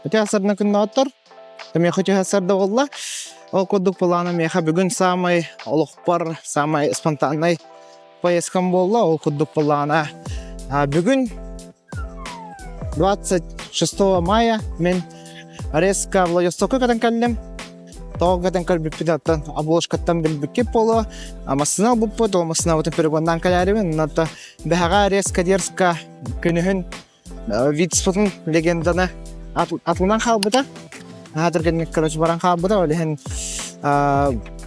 Үтүө сарсыарда күннээҕиттэр, миэхэ үтүө сарсыарда буолла. Ол курдук былаана миэхэ бүгүн саамай олохпор саамай спонтаннай поездкам буолла. Ол курдук былаана бүгүн 26 мая мин резко Владивостокка көтөн кэллим. Тоҕо көтөн көрбүппүт оттон обложкаттан билбиккит буолуо. Массыына ылбыппыт, ол массыынабытын перегоннаан кэлээрибин. Онно бэһэҕэ резко-дерзко күнүһүн Витспутун легенданы атылынан хаалбыта. Аатыргыннык, короче, баран хаалбыта. Ол иһин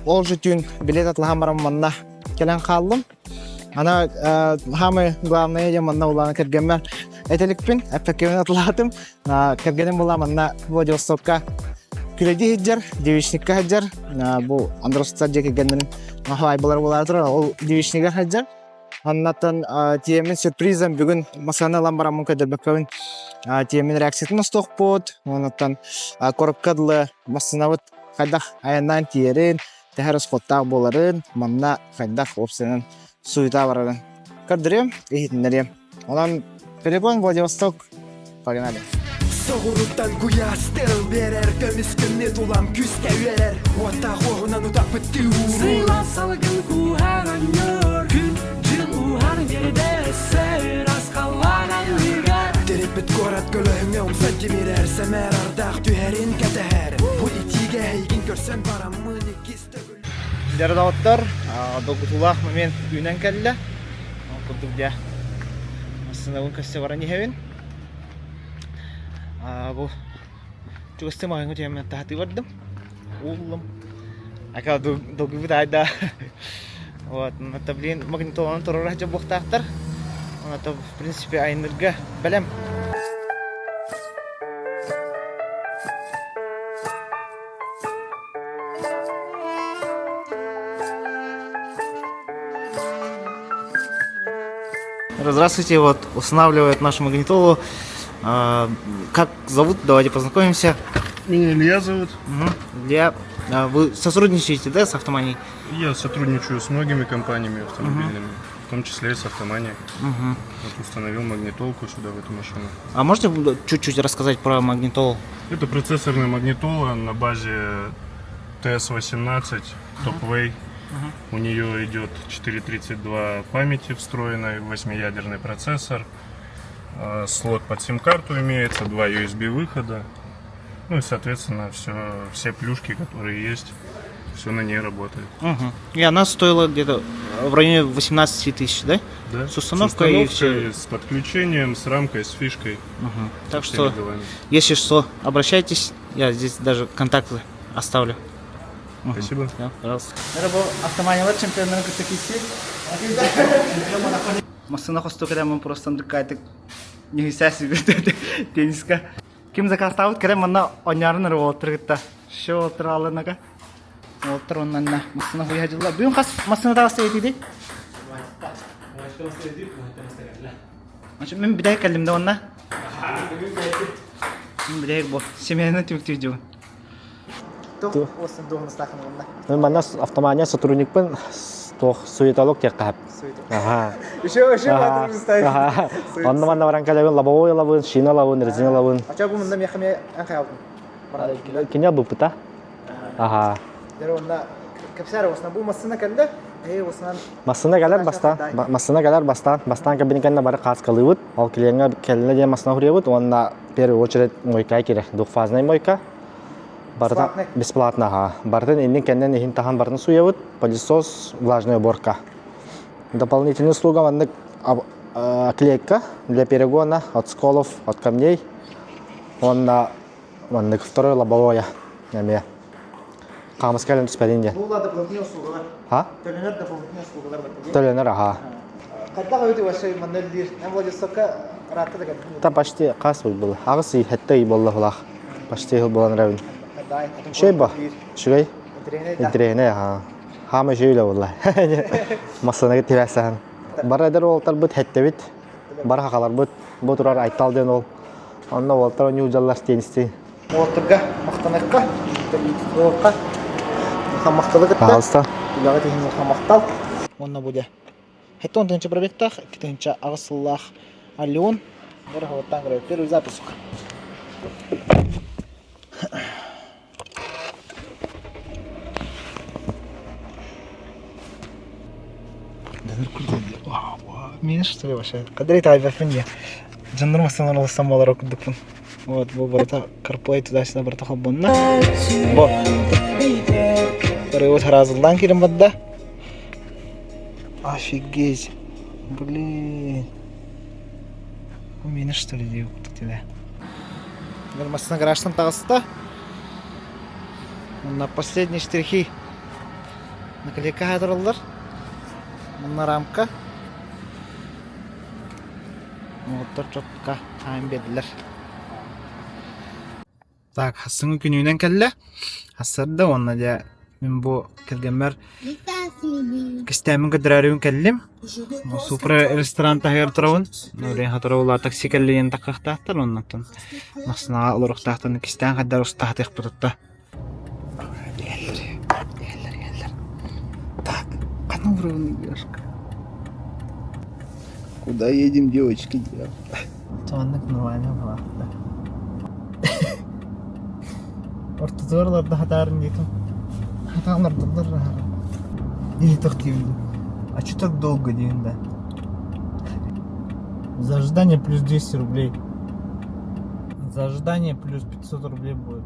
ол же түүн билет атылаһан баран манна кэлэн хааллым. Ана самое главное я манна улаана кэргэммэр этэликпин, эппэккэбин атылаатым. Кэргэним була манна Владивостокка күлэди сылдьар, девичникка сылдьар. Бу Андростар дьиэ кэргэннэрин хаһаайбалар буолаатыр, ол девичнигэр сылдьар. Аннаттан тиэмин сюрпризом бүгүн масаны ылан бараммын көрдөрбөккөбүн тиэмин реакциятын остуохпут. Онуттан коробка дылы массыынабыт хайдах айаннаан тиийэрин, төһө расходтаах буоларын, манна хайдах уопсайынан суета барарын көрдөрүөм, иһитиннэриэм. Онон Перегон Владивосток погнали. Соҕуруттан куйаас тыл биэрэр Көмүс күммүт улам күүскэ үөрэр Уоттаах уоһунан утаппыттыы ууруур Сыла салгын кууһар онньуур Күн дьыл ууһан биэрдэ өссө ыраас халлаан анныгар Тириппит куорат көлөһүҥҥэ умса тимирэр Сэмээр ардаах түһэрин кэтэһэр Бу итиигэ эйигин көрсөн бараммын иккис төгүл Дьэ доҕоттор, долгутуулаах момент үүнэн кэллэ. Ол курдук дьэ массыынабын көрсө баран иһэбин. Бу чугастыы маҕаһыыҥҥа түһэммин таһатыы бардым. Ууллум. Ака долгуйбут аайда. Вот, это, блин, магнитоланы туруора сылдьар буолуохтаахтар. Онон, в принципе, айанныырга бэлэм. Здравствуйте, вот устанавливает нашу магнитолу. А, Как зовут? Давайте познакомимся. Меня Илья зовут. Мгм. Илья, а, вы сотрудничаете, да, с Автоманией? Я сотрудничаю с многими компаниями автомобильными, в том числе и с Автоманией. Мгм. Вот установил магнитолку сюда, в эту машину. А можете чуть-чуть рассказать про магнитолу? Это процессорная магнитола на базе TS-18 Topway. У нее идет 4.32 памяти встроенной, восьмиядерный процессор. Слот под сим-карту имеется, два USB выхода. Ну и, соответственно, все, все плюшки, которые есть, все на ней работает. Мгм. И она стоила где-то в районе 18 тысяч, да? Да. С установкой и установкой, с подключением, с рамкой, с фишкой. Мгм. Так со что, всеми делами. если что, обращайтесь. Я здесь даже контакты оставлю. Спасибо. Да, пожалуйста. Бу автоманиялар чемпионнарын кытта киирсии. Массыына хостуу кэлэн просто андыккайтык ньүһүсээс тенниска. Ким заказтаабыт кэлэн манна онньоорун эрэ уолаттары кытта. Шо уолаттар аалланака. Уолаттар оннанна массыына хуйа дьылла. Бүгүн хас массыына таҕыста этиди? Мен бүтэһик кэллим да онна. Мен бүтэһик бу. Семейный түмүктүү дьуун. Туох дуоһунастаахын уонна? Мен манна автомания сотрудникпын туох суетолог диэххэ Аха. Еще еще Аха. Онно манна баран кэлэбин лобовой лабын, шина лабын, резина лабын. Ача бу мында меха ме эн хаялдым. Кине буппута. Аха. Дер онна кэпсээр осна бу массына кэллэ. Эй осынан Массына кэлэр бастаан, массына кэлэр бастаан, бастаан кабинекенне бары кааскалыыбыт. Ол клиеҥҥа кэллэ диэн массына хуруйабыт уонна в первую очередь мойка киирэр. Двухфазный мойка. Барыта бесплатно аха. Барытын иннин кэннин иһин таһан барытын сууйабыт. Пылесос, влажная уборка. Дополнительная услуга маннык клейка для перегона от сколов, от камней. Уонна маннык второе лобовое эмиэ. Хаамыска кэлэн түспэтин диэн. Бу дополнительные услугалар. А? Төлөнөр дополнительные услугалар бар. Төлөнөр аха. Хайдах өйдү вообще манна үллүүр? Эн Владивостокка ыраатта да кэлбит. Та почти хас был. Аҕыс ый, сэттэ ый буолла булах. Почти сыл буолан эрэбин. Үчүгэй ба? Үчүгэй. Интэриэһинэй аха. Хаама үчүгэй үлэ буолла. Массыынага тибээсэһэн. Бары эдэр уолтарбыт хэттэбит. Бары хахаларбыт. Бу турар Айтал диэн уол. Онно уолтар оонньуу дьаллар теннисти. Уолтарга махтаныахха, уолга улахан махталы кытта. Пожалуйста. Үлэҕит иһин улахан махтал. Уонна бу дьэ 70 тыһыынча пробегтаах, 2 тыһыынча аҕыс сыллаах Аллион. Бары хабаттаан көрөбүт. Первый запуск. Миэнэ что ли вообще? Кадри таайбаппын дии. Дьоннор массыыналар ылсан буолар курдукпун. Вот бу барыта CarPlay туда-сюда барыта холбонно. Бу. Ырыабыт хараазыллаан киирэн барда. Офигеть. Блин. Бу миэнэ что ли дии курдук тилэ. Массыына гаражтан таҕыста. Уонна последние штрихи наклейка хаатыраллар. Манна рамка. Оҥоттор чопка хаайан биэрдилэр. Так, хассыҥы күнүүнэн кэллэ. Хассарда уонна дьэ мин бу кэргэммэр кистээммин көрдөрөөрүбүн кэллим. Супра ресторан таһыгар турабын. Нурин хаторовла такси кэллиэн таккахтаахтар оннуттан массыынаҕа олоруохтаахтан кистээн хайдар устаатыахпытытта. Иһэллэр, иһэллэр, иһэллэр. Так, ханна уровень девушка? Куда едем, девочки? Соннук нормально буолаахта. Ортотугар олордо хатаарын диэтим. Хатаан ордоллор Или тохтиибин. А чё так долго диэн да? За ожидание плюс 200 рублей. За ожидание плюс 500 рублей будет.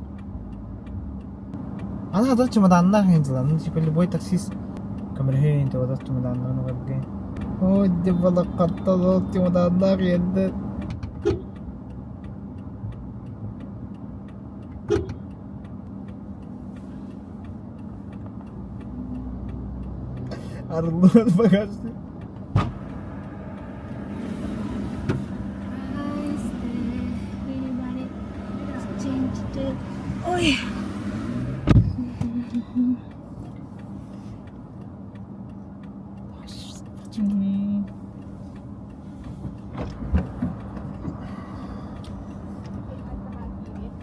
Ана хатар чемоданнаах иһин ну типа любой таксист көмөлөһүөн иһин тугатар чемоданнаах угаргын. Ой, дебалаккаттан ол чемоданнаах иэнде. Арыллыбат багажник. Ой.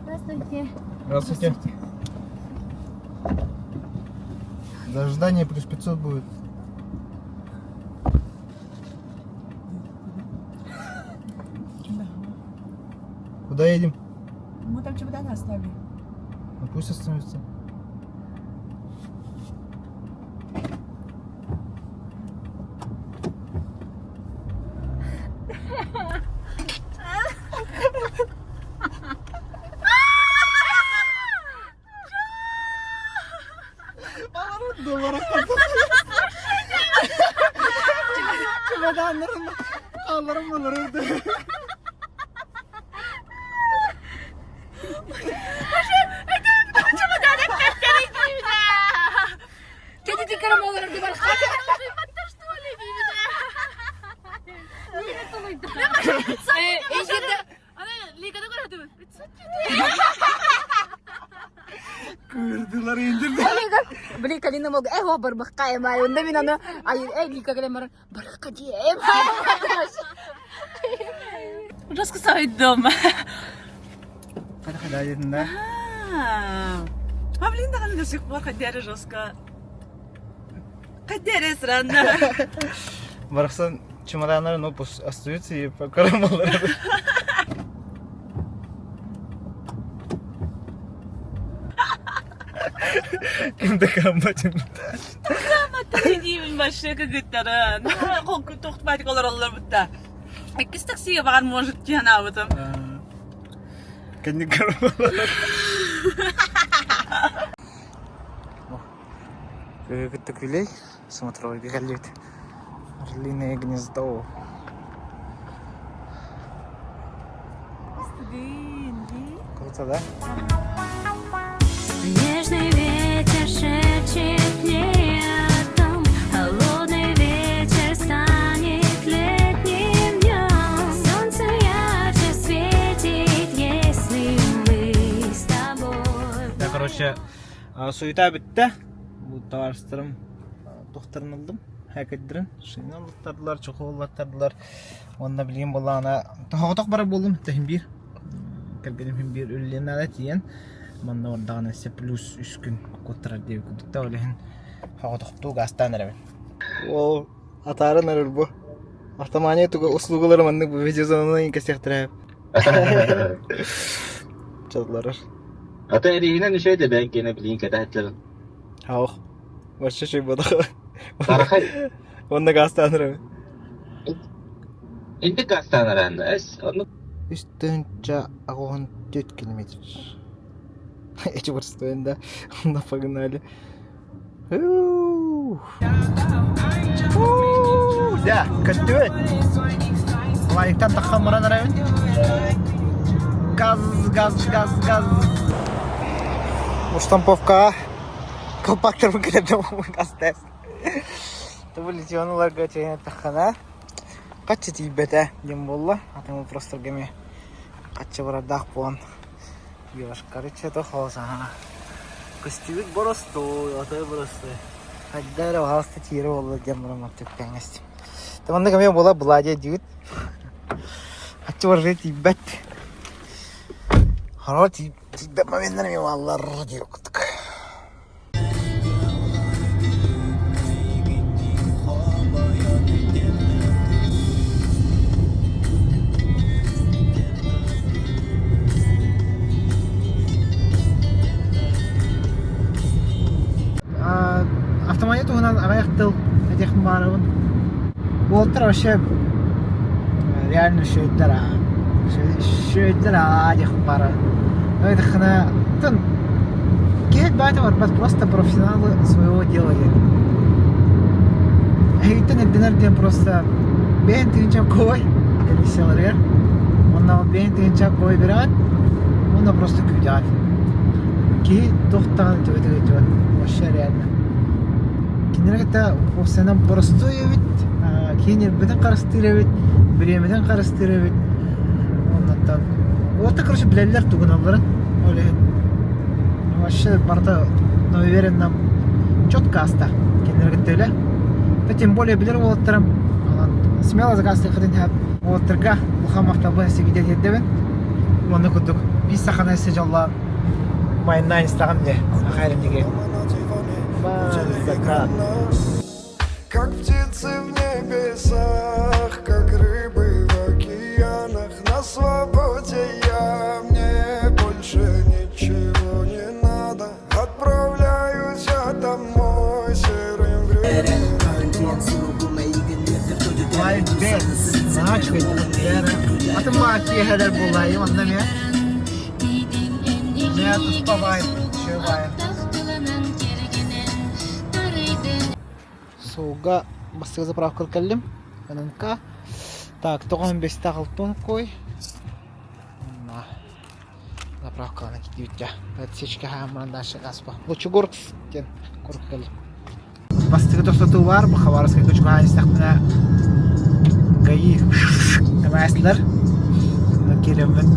Здравствуйте. Здравствуйте. За ожидание плюс 500 будет. Куда едем? Мы там чемоданы оставили. Ну пусть остановится. Чемоданнарын аларым олорорду. Кырдылар индирди. Блин, Калина мог, эй, о, барбахка, эмай, онда мин аны, ай, эй, Лика кэлэн баран, барахка дии, эмай. Рассказать дома. Хада да. А блин, даҕаны до сих пор хайдары жестко. Хайдары странно. Барахсан чемоданнары ну пусть остаются и покормалар. Ким да кыамматым. Диибин вообще кыгыттарын. Тохтубатик олороллор бутта. Иккис таксига баҕар может тиһанаабытым. Кэнник кармалар. Кытта күлэй, смотровой кэллибит. Орлиное гнездо. Круто, да? Нежный ветер шепчет мне о том, Холодный вечер станет летним днем. Солнце ярче светит, если мы с тобой. Да, короче, суета бүттэ. Бу табаарыстарым туохтарын ыллым. Хэкэддэрин шина ыллаттардылар, чохол ыллаттардылар. Уонна билигин буоллаҕына тоһоҕотох барар буоллум тэһин биир. Кэргэним иһин биир үлэлиэн наада тиийэн манна бардаҕына өссө плюс үс күн куоттарар диэбит курдук да ол иһин соҕотохтуу гаастаан эрэбин. Ол атааран эрэр бу. Автомания туга услугалары маннык бу видеозонаны кэсиэхтэрэ. Чалларар. Ата эриһинэн үчүгэй да бэйэҥ киэнэ билигин кэтэһэтлэрин. Аух. Вообще шөй бодох. Тарахай. Онно гаастааныр Инди гаастаанар аанда. Эс, онно 3 84 километр. Эти простой, да? На погнали. Да, көттүбүт. Лайктан таххан баран эрэбин. Газ, газ, газ, газ. Уштамповкаҕа компакторбын кэтэрдим газ тест. Тубулитиону ыларга чэйин таххана хаччы тиийбэтэ диэн буолла. Атын вопростарга эмиэ хаччы барардаах буолан Девушка, это холосаха. Көстүүбүт боростуой, отой боростуой. Хайда эрэ баҕаласта тиэрэ буолла диэн баран маттык тэҥҥэстим. Маннык эмиэ буола Владя диибит. Хаччы барыта тиийбэт. Хоро тиийбэт моменнар эмиэ бааллар диир курдук. Автомобиль туһунан аҕыйах тыл этиэхпин баҕарабын. Уолаттар вообще реально үчүгэйдэр аа. Үчүгэйдэр аа диэхпин баҕарабын. Ыйдаххына киһи баата барбат, просто профессионалы своего дела диэн. Эһигиттэн ирдэнэр диэн просто бэйэн тыынча кой комиссияларыгар. Уонна бэйэн тыынча кой бирэҕит, уонна просто күүтэҕит. Киһи туох даҕаны төбөтө ыалдьыбат. Вообще реально. Кинилэр кытта уопсайынан боростуой эбит, киһи ньирбитин харыстыыр эбит, бириэмэтин харыстыыр эбит. Оннуттан уота короче билэллэр тугуналларын. Ол иһин вообще барыта на уверенном четко аста кинилэр кытта үлэ. Да тем более билэр уолаттарым смело заказтыаххытын иһэ уолаттарга улахан махталбын эсигитэ тиэрдэбин. Уонна курдук биир саханы эссе дьоллоон майыннаан истэҕим дьэ ахайрынньыгы. Как птицы в небесах, как рыбы в океанах На свободе я, мне больше ничего не надо Отправляюсь я домой серым временем Атын буоллайым онно эмиэ. Эмиэ туспа баай, үчүгэй баай. Суолга бастакы заправка кэллим. ННК. Так, тоҕо бэстээх алтын кой. Заправкалана киирбит Отсечка хааммаран дальше гаспа. Лучегорск диэн курдук кэллим. Бастакы тохтотуу баар, бу Хабаровскайга чугаһаан истэхпинэ ГАИ эмээстилэр. Киирэммин.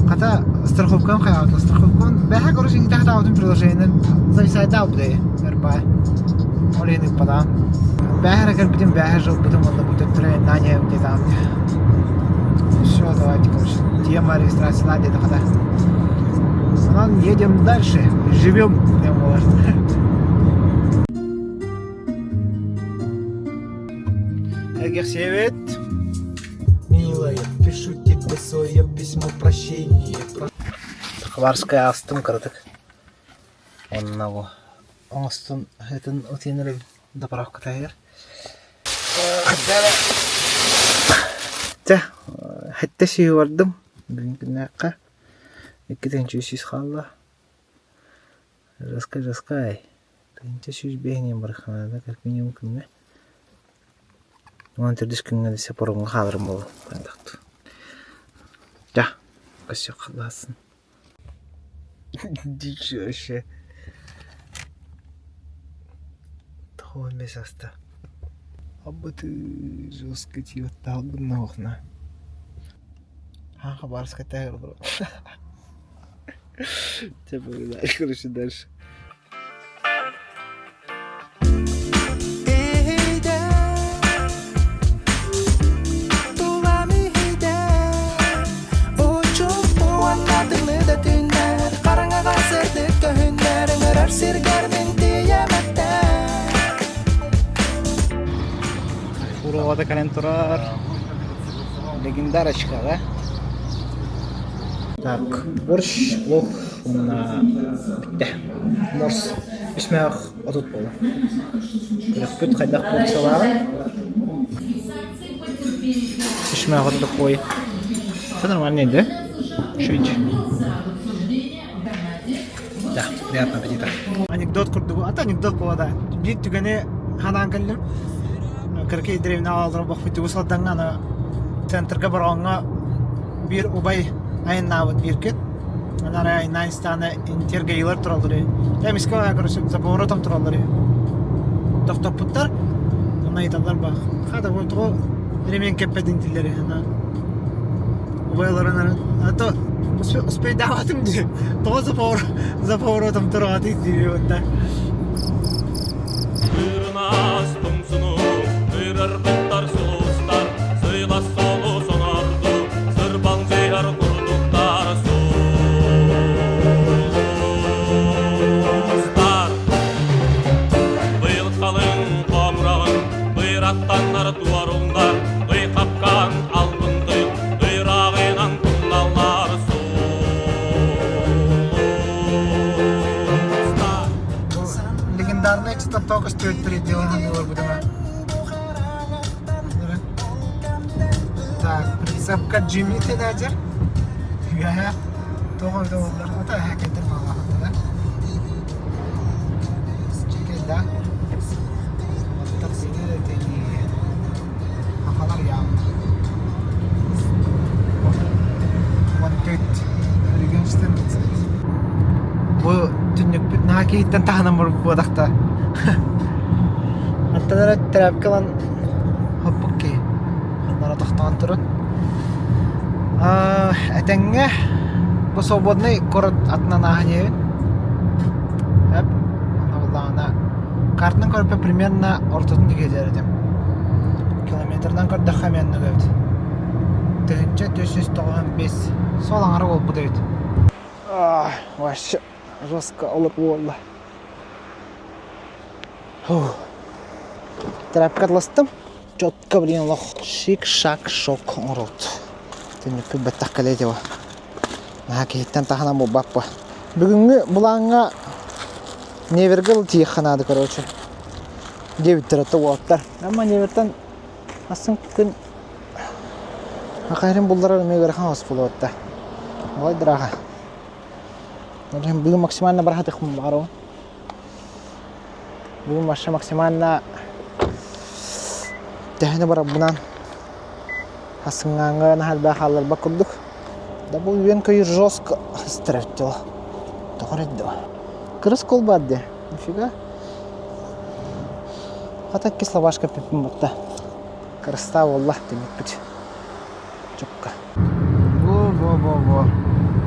Хата страховкам хайаабыт страховкам бэһэ короче иҥтэхтаабытым приложениенан зависайдаабыт быдай РБ. Ол иһин ыыппатаҕым. Бэһэ эрэ кэлбитим, бэһэ жылбытым уонна бу төттөрү айаннаан иһэбин диэтэҕим. Все, давайте, короче, тема регистрация диэтэ хата. Онон едем дальше, живем, диэн буолар. Эргихсиэбит. Милая, пишу тебе свое письмо прощения. Хабарская астым кыратык. Онно бу оҥостон ытын утуйан заправка таһыгар. Чэ, хэттэ сүүһү бардым. Бүгүн күннээххэ 2 300 хаалла. Жеска жескай. 1105 бараханаада как минимум күҥҥэ. Уон төрдүс күҥҥэ десе поруҥҥа хааларым буолуо. Дьэ, көссүөх халлаассын. Дичь вообще. Тоҕо эмес аста. Абыты жестко тиийбэттаалбын окна. Хабарская тайр Короче, дальше. Фуровада кэлэн турар. Легендарочка, да? Так, борщ, плов уонна бүттэ. Морс үсмээх 30 буолла. Күрэхпит хайдах порциялааҕын? Үсмээх 30 такой. Все нормально, да? Чуть. Да, приятного аппетита. Анекдот курдук. Ата анекдот буола да. Биир түгэни ханаан кэллим. Кыракый древне олорон бохпут Уус-Алдаҥҥа аны центрга Бороҕоҥҥо биир убай айаннаабыт биир күн. Аны арай айаннаан истэҕинэ интергаилар тураллар үһү. Эмискэ короче за поворотом тураллар үһү. Тохтоппуттар. Онно ыйыталлар бах. Хата бу тоҕо ремень кэппэтин дииллэр үһү. Аны убайларын а то успейдаабатым дии. Тоҕо за за поворотом тураҕатый дии уонна. Кырынаас тумсуну ырарбыттар сулустар, сыйлас солу сонорду, сырбаң зыйар курдуктар сулустар. Быйыл халыҥ хомураҕын быйраттаннар туорундар, ый хапкан албынтый, ыйрааҕынан тумналлар сулустар. Легендарный чистоток стоит переделан олорбутуна. Так, прицепка Джимми тенәдер. Үөһэ тоҕо өтө оллар. Ата эһэ кэлдэр баалаахата да. Кэлдэ. Оттар сини тени хахалар яам. One Регенштен Бу түннүкпүт наһаа киһиттэн таһынан буолбатахта. Аттан эрэ тряпка ылан хоппут киһи. Ханнара тохтоон туран. Этэҥҥэ бу свободный город атынан ааһан иһэбин. Эп, онно картынан көрбө примерно ортотун диэки этим. Километрынан көрдөххө эмиэ оннук эбит. 1495 сол аҥара буолбут эбит. Вообще жестко олук буолла. Тряпка атластым. Четко, блин, олох шик-шак-шок оҥорот. Түннүкпүт бэттэх кэлиэ диэбэ. Наһаа киһиттэн таһынан буолбаппа. Бүгүҥҥү былааҥҥа Неверга тиийиэххэ наада, короче. Диэбиттэр это уолаттар. Ама Невертан астын күн Хахайрын булларар эмиэ ыарахан ос буолуотта. Ой, драха. Бүгүн максимально барахатыхпын баҕарабын. Бүгүн вообще максимально төһөнү барарбынан хасыҥҥааҥҥа наһаа элбэх хаалларбат курдук. Да бу үөн-көйүүр жестко ыстарар дьоло. Тоҕо эрэ доо. Кырыс кулбаат дии. Нифига. Хата кисловашка пиппин бутта. Кырыстаа буолла тимикпит. Чукка. Во-во-во-во.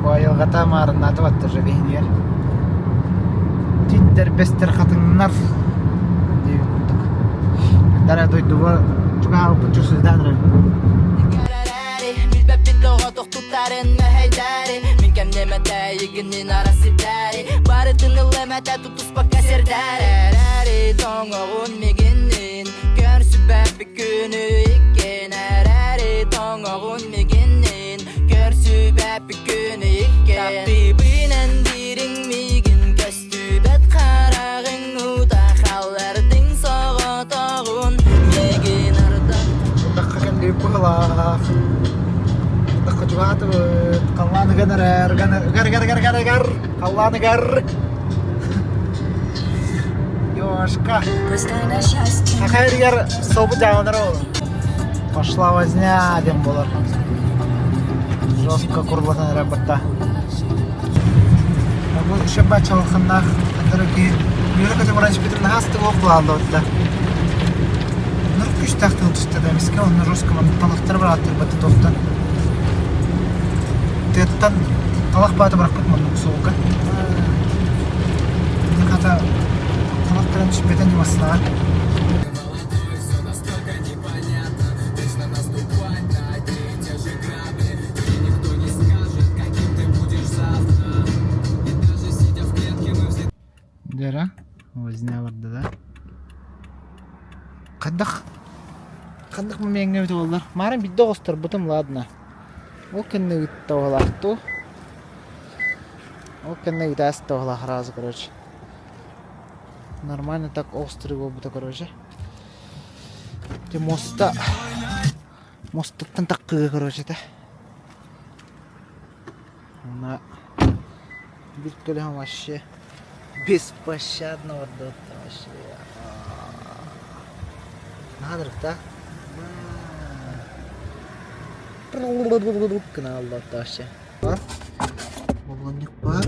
Бу айылҕата маарыннаата батта же биһинигэр. Титтэр бэстэр хатыҥнар диэбит курдук. Дара дойдуга чугаһаабыппыт чувствуйдаан эрэр. Билбэппит тоҕо тохтуттарын мэһэйдээри Мин кэмнэмэтэйигинин арасыдээри Барытын ыллэмэтэ тутуспакка сэрдээри Тоҥоҕун мигиннин Көрсүбэппит күнү иккин эрээри Тоҥоҕун мигиннин Көрсүбэппит күнү иккин Таптыыбын дириҥ миигин Көстүбэт хараҕыҥ уута Халлардыҥ соҕотоҕун Миигин ардах Ардахха кэллибит быһылаах. Ардахха чугаһаатыбыт. Халлаан ыган эрэр, ыган ыгар ыгар ыгар ыгар ыгар. Халлаан ыгар. Ёшка. Саха иригэр собу дьааланар ол. Пошла возня диэн буолар. Жестко курлатан эрэр батта. Бу еще бачалханнаах дорогие. Үөрэ көтө баран испитим наһаа астык олох булааллыбытта. Нур күүстээх тыл түстэ да эмискэ онно жестко талахтары бырааттырбатты туохтан. Тыаттан талах баата бырахпыт маннык суолга. Хата талах кэлэн түспэтэн дьымассынаҕа. Дьэ возня барда да. Хайдах ханнык момеҥҥа эбит буоллар. Маарын биирдэ оҕустарбытым ладно. Ол кэннэ ыытта оҕолаахтуу. Ол кэннэ итээс тоһлах сразу, короче. Нормально так острый буолбута, короче. Ти моста мостаттан таккыга, короче, это. Она бир көлөһөн вообще беспощадно ордот вообще. Наадырык да? Гына аллатта вообще. Болонник бар.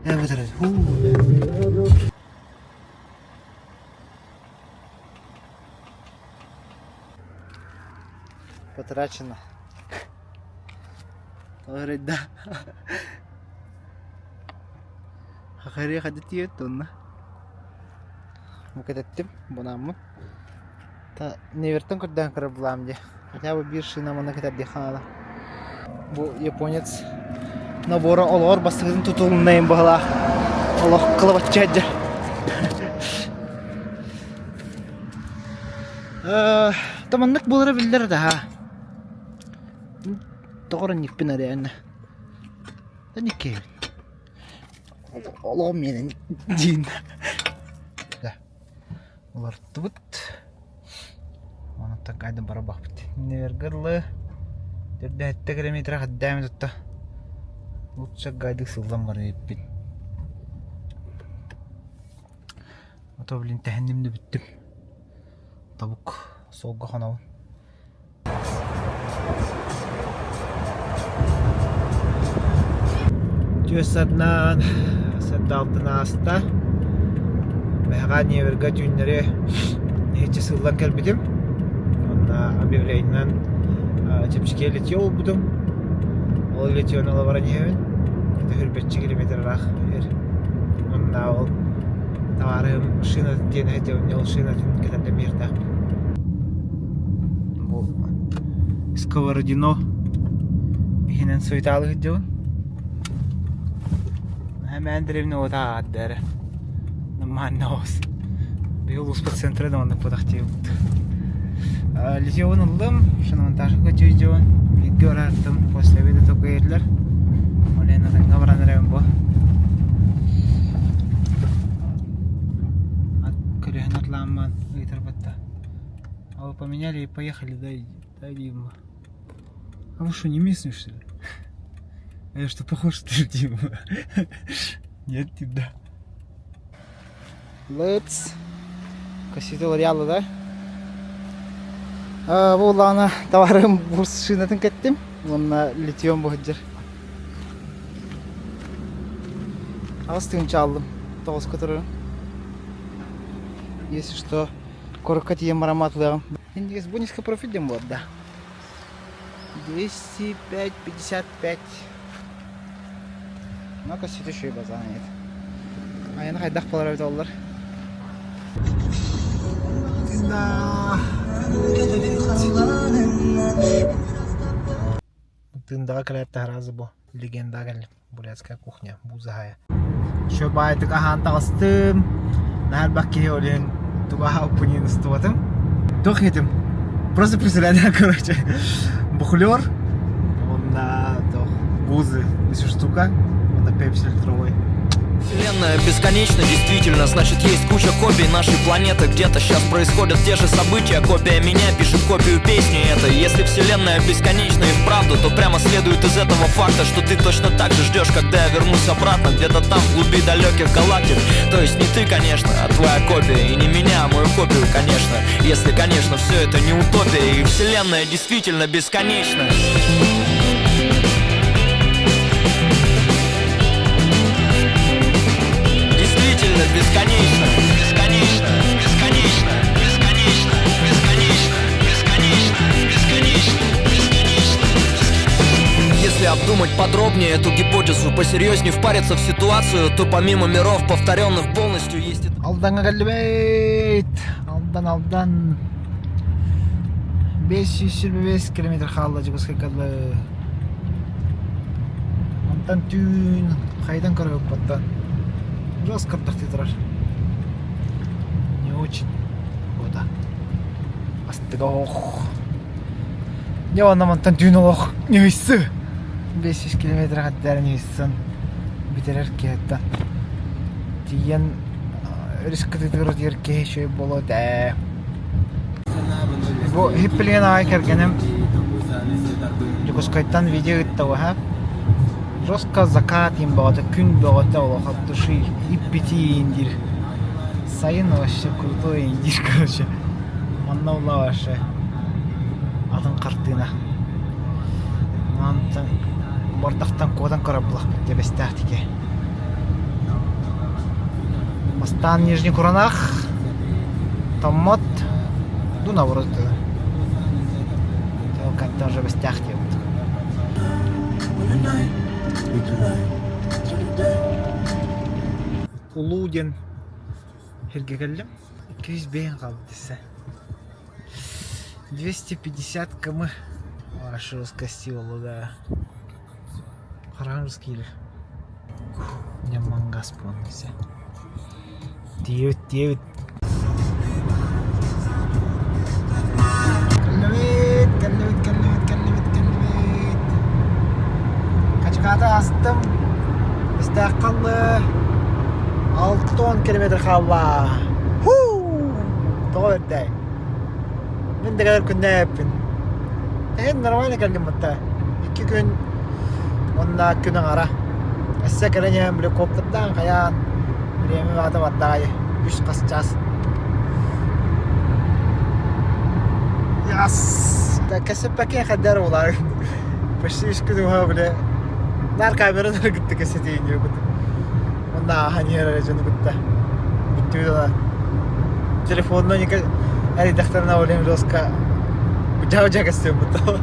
Evet evet. Потрачено. Говорить, да. Хахари хадитиет онна. Мукететтим, бунаммын. Та Невертэн көрдөөн көрөр булаам дии. Хотя бы биир шина манна кэтэрдиэххэ наада. Бу японец набора олоҕор бастакытын тутулуннайын быһалаах. Олох кылабаччы сылдьар. Та маннык буолара биллэр да ха. Тоҕо никпин реально. Да никкейбин. Олоҕум миэнэ диин. Уларыттыбыт. Онтон кайда барабахпыт. Иннибэргэ дылы төрдөөттө километра хаддаами тутта. Лучше гайдык сыллан барыйыппын. Ото блин тэһинним да бүттүм. Табук суолга хонобун. Түөс саднаан саддаалтын ааста. Бэһэҕээ Неверга түүннэри иһиччи сыллан кэлбитим. Онно объявлениенан чэпчэки литье ылбытым. Ол литьены ыла баран иһэбин. Это хүрбэччи километр ыраах иһэр. Онно ол табаарыһым шинатын диэн этэ, ол шинатын кэтэрдэн биэртээхпин. Бу Сковородино иһинэн суетаалы сылдьабын. Эмээн дэриэбинэ уота аатда эрэ. Манна оҕус. Биһи улууспут центра да маннык буолахтыыбыт. Литьевын ыллым, шиномонтажка дьиэдьиэбин бииргэ барааттым, после обеда только иһиллэр. Ол иһин атыҥҥа баран эрэбин бу. Ат көлөһүн атлаамман ыытарбатта. А вы поменяли и поехали, да, да, Дима? А вы что, не местный, что ли? А я что, похож, что ли, Дима? Нет, да. Let's Кассета Лореала, да? Бу улаана товарым бурс шинатын кеттим. Уонна литьем бу сылдьар. 8 тыһыынча алдым. Тоҕуска турарым. Если что, куоракка тиийэн баран атылыаҕым. Индекс бу низкопрофиль диэн буолар да. 205,55. Ну, кассета еще и базара нет. Айаны хайдах буолар эбит оллар. Да. Тындаҕа кэлээт таһаразы бу легенда кэллим. Бурятская кухня, Бузахая. Еще баайтык аһаан таҕыстым. Наһаа элбэх киһи ол иһин тугу аһаабыппын устубатым. Туох этим? Просто представляю, короче, бухлер, он на туох буузы, үс штука, он пепси литровой. Вселенная бесконечна, действительно, значит есть куча копий нашей планеты Где-то сейчас происходят те же события Копия меня пишет копию песни это Если вселенная бесконечна и вправду, то прямо следует из этого факта Что ты точно так же ждешь, когда я вернусь обратно Где-то там, в глуби далеких галактик То есть не ты, конечно, а твоя копия И не меня, а мою копию, конечно Если, конечно, все это не утопия И вселенная действительно бесконечна Действительно бесконечно, бесконечно, бесконечно, бесконечно, бесконечно, бесконечно, бесконечно, бесконечно. Если обдумать подробнее эту гипотезу, посерьезнее впариться в ситуацию, то помимо миров, повторенных полностью, есть и Алдаҥҥа кэллибит. Алдан, Алдан. 525 километр хаалла Дьокуускайга дылы. Онтон түүн хайдан көрөбүт Жестко турар. Не очень. Года. Астыга ох. Не онна мантан түүн олох нөйсү. 500 километр хаттаарын иһиссэн бүтэрэр киһиттэн тиийэн өрүс кытыытыгар утуйар киһи үчүгэй буолуо этэ. Бу иһиппилигин аҕай кэргэним Дьокуускайтан видео ыытта уһа. Жестко закат им бөҕөтө, күн бөҕөтө олох от души иппитиин диир. Сайын вообще крутой диир короче. Манна була вообще атын хартыына. Мантан бардахтан куотан көрөр булахпыт диэбэстээх тике. Бастаан Нижний Куранах, Томмот, ду наоборот Ол кантан уже бэстээх диэбит. Улуу диэн сиргэ кэллим. 205 хаалбыт десэ. 250 км Вашего скостила, да. Хараҥыс киирэр. Ньаммангас буолан десэ. Тиэбит, тиэбит. Кэллибит, кэллибит, кэллибит, кэллибит, кэллибит. Хачыкааты астым. Истээх халлы. 60 километр хаалла. Хуу! Тоҕо бэрдэй. Мин да кэлэр күннээппин. Эһин нормально кэллим бытта. Икки күн уонна күн аҥара. Өссө кэлэн иһэн били коптердаан хайаан бириэмэ баата бардаҕай үс хас чаас. Яс! Кэсэппэккэ хайдар буолаар. Почти үс күн уһа били наар камераны кытта кэсэтиин диэбит. Онно ааһан иһэр эрэ дьону кытта бүттүбүт ала. Телефонунан эрийдэхтэринэ Олег жестко дьаа-дьаа кэстиэм бутта.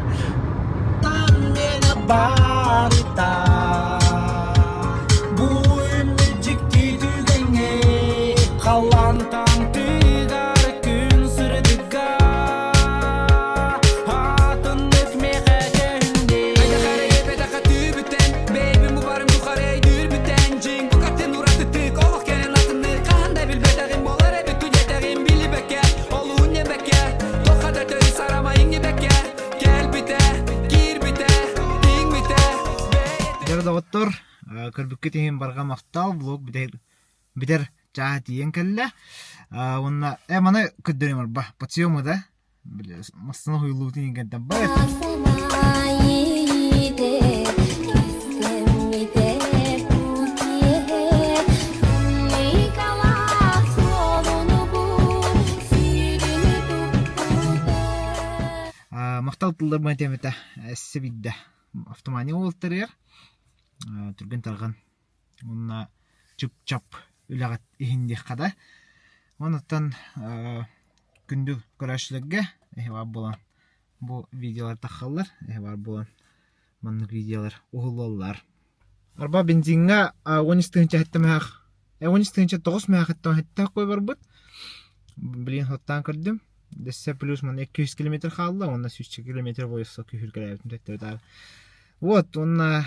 Дьэ доҕоттор, көрбүккүт иһин барҕа махтал, блог бүтэр бүтэр чааһа тиийэн кэллэ. Уонна э маны көрдөрүм арба, подсъемы да Массыына уһуйуллубутун иҥкэнтэн бар Махтал тылларбын этиэм этэ эссе биирдэ автомания уолтарыгар түргэн-тарҕан уонна чып-чап үлэҕит иһин диэххэ да. Онуттан күндү көрөөччүлэргэ эһи баар буолан бу видеолар таххаллар, эһи баар буолан маннык видеолар уһуллаллар. Арба бензиҥҥа 13 тыһыынча мөһөх 13 тыһыынча 9 мөһөхиттэн хэттэх кой барбыт. Блин, хоттаан көрдүм. Дессе плюс ман 200 километр хаалла, уонна 100 километр бойосо күһүргэлээбитим төттөрү Вот, уонна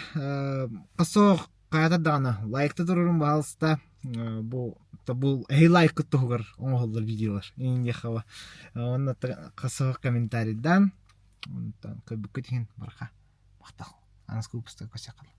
хосоох хайата даҕаны лайкта турарым баһаалыста бу бу эһи лайкыт туһугар оҥоһуллар видеолар индиэхэ уонна хосоох комментарийдаан онтон көрбүккүт иһин барха махтал аныгыскы выпуска көрсүөххэ.